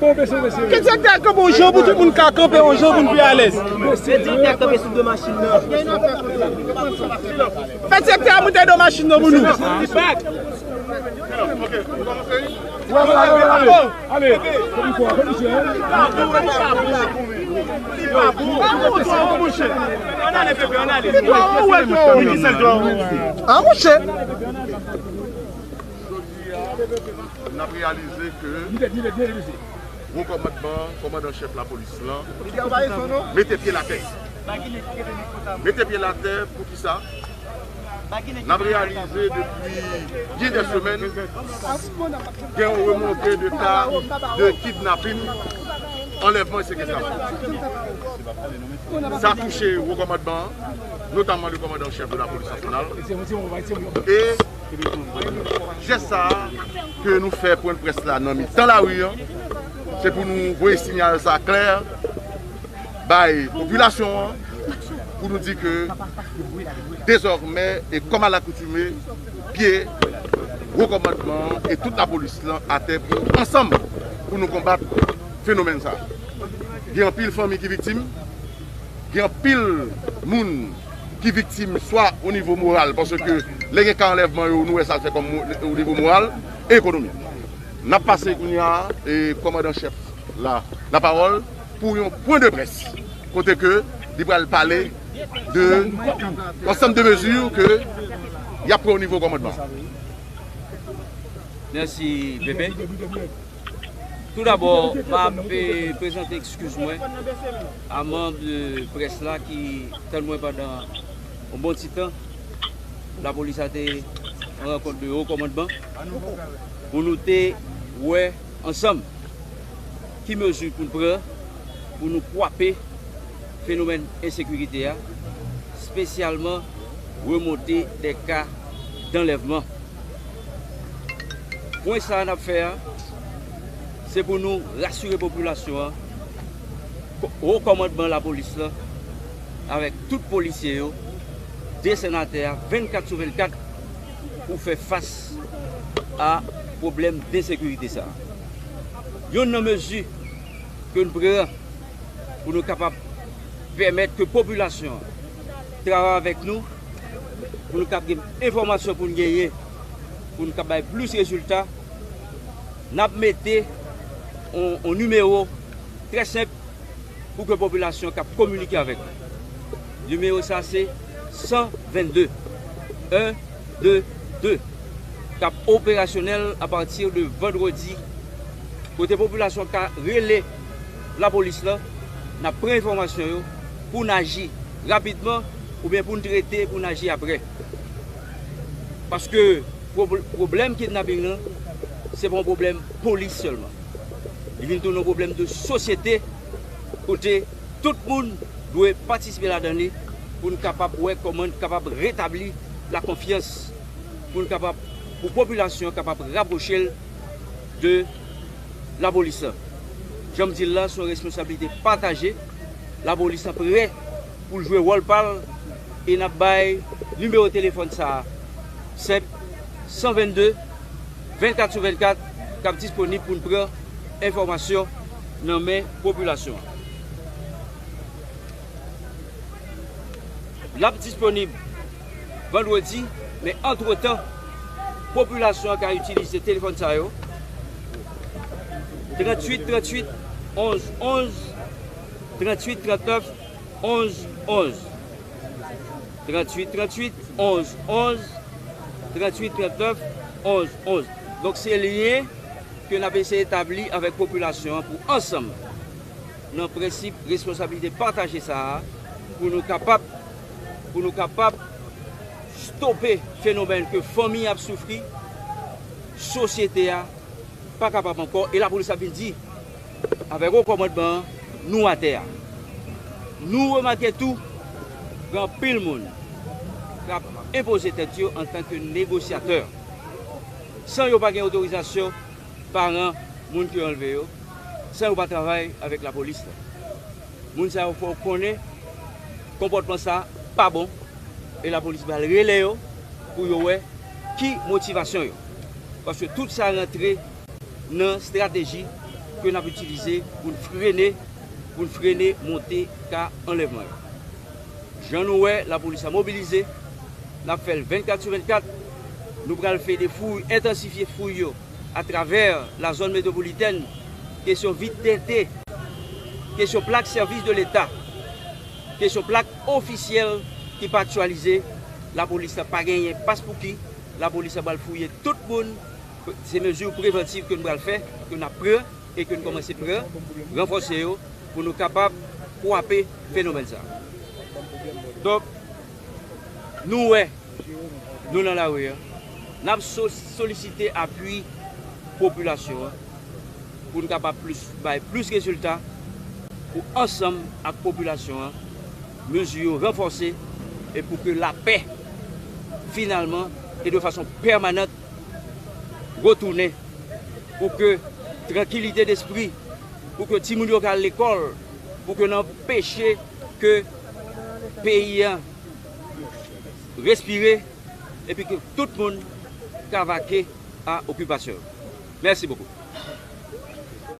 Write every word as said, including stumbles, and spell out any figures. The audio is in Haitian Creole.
kanpe yon jan pou tout moun ka kanpe yon jan pou n pi alèz. Fè direktè a kanpe sou do machin nan. Fè direktè a moute do machin nan pou nou. Ale, ale, ale. An mouche. Jodi a, n ap reyalize ke wo kòmandman, kòmandan chèf lapolis lan, mete pye l atè. Mete pye l atè, poukisa? N ap reyalize depi byen dè semèn, gen yon remonte de ka de kidnapin, anlèvman e sekestasyon. Sa touche wo kòmandman an, notamman le kòmandan chèf de la polis nasyonal. E jès sa a ke nou fè pwen près la nan mitan lari an, se pou nou voye siyal sa klè bay popilasyon an, pou nou di ke dezòmè, e kòm alakoutime, pye wo kòmandman an e tout lapolis lan atè pou ansanm pou nou konbat fenomèn sa. Gen anpil fanmi ki viktim, gen anpil moun ki viktim swa o nivo moral, paske lè gen ka anlèvman yo, nou wè sa l fè kòm mo-, o nivo moral e ekonomik. N ap pase kounye a, e, kòmandan chèf la, lapawòl pou yon pwen de près, kote ke li pral pale de ansanm de mezi ke y ap pran o nivo kòmandman. Mèsi, Pepe. Toudabò, m ap, eh, prezante ekskiz mwen a manm, eh, près la ki tann mwen pandan yon bon ti tan. Lapolis la te an rankont de wo kòmandman pou nou te wè ansanm ki mezi pou n pran pou nou kwape fenomèn ensekirite a, espesyalman remonte de ka danlèvman. Pwen sa a n ap fè a, se pou nou rasire popilasyon an, ko-, wo kòmandman lapolis lan, avèk tout polisye yo, desann atè a vennkat sou vennkat pou fè fas a pwoblèm densekirite sa a. Yonn nan mezi ke n pran pou nou kapab pèmèt ke popilasyon an travay avèk nou, pou nou kapab gen enfòmasyon pou n genyen, pou nou kapab bay plis rezilta, n ap mete yon, yon nimewo trè senp pou ke popilasyon an kab kominike avèk nou. Nimewo sa a se san vennde, en de de, k ap operasyonèl apati de vandredi, kote popilasyon ka rele lapolis lan, n ap pran enfòmasyon yo pou n aji rapidman oubyen pou n trete, pou n aji aprè. Paske pwob-, pwoblèm kidnaping lan, se pa yon pwoblèm polis sèlman. Li vin tounen yon pwoblèm de sosyete, kote tout moun dwe patisipe ladan li pou n kapab wè kòman n kapab retabli lakonfyans, pou n kapab, pou popilasyon an kapab rapwoche l de lapolis lan. Jan m di l la, se yon responsablite pataje. Lapolis lan prè pou l jwe wòl pa l e n ap bay nimewo telefòn sa a, senp, san vennde, vennkat sou vennkat, k ap disponib pou n pran enfòmasyon nan men popilasyon an. L ap disponib vandredi, men antretan, popilasyon an ka itilize telefòn sa yo, tranntuit tranntuit onz onz, tranntuit trannèf onz onz, tranntuit tranntuit onz onz, tranntuit trannèf onz onz. Donk, se lyen ke n ap eseye etabli avèk popilasyon an pou ansanm, nan prensip responsablite pataje sa a, pou nou kapab, pou nou kapab stope fenomèn ke fanmi ap soufri, sosyete a pa kapab ankò, e lapolis ap vin di, avèk wo kòmandman an, nou atè a. Nou remake tou, gen anpil moun k ap enpoze tèt yo antanke negosyatè. san yo pa gen otorizasyon paran moun ki anlve yo, san yo pa travay avèk lapolis la. Moun sa yo fò w konnen konpòtman sa pa bon, e lapolis pral rele yo pou yo wè ki motivasyon yo. Paske tout sa rantre nan estrateji ke n ap itilize pou n frene, pou n frene monte ka anlèvman yo. Jan nou wè, lapolis la mobilize, n ap fè l vennkat sou vennkat. Nou pral fè de fouy, entansifye fouy yo atravè la zòn metwopolitèn, kesyon vit tente, kesyon plak sèvis de Leta, kesyon plak ofisyèl ki pa aktyalize, lapolis la pa genyen paspouki, lapolis la pral fouye tout moun, se mezi prevantiv ke n pral fè, ke n ap pran e ke n kòmanse pran, ranfòse yo pou nou kapab kwape fenomèn sa. Donk, nou wè, nou nan lari a, n ap so-, solisite apui popilasyon an pou n kapab plis, bay plis rezilta pou ansanm ak popilasyon an, mezi yo ranfòse e pou ke lapè finalman e de fason pèmanant retounen, pou ke trankilite despri, pou ke timoun yo ka al lekòl, pou ke n anpeche ke peyi an respire, epi ke tout moun ka vake a okipasyon yo. Mèsi bokou.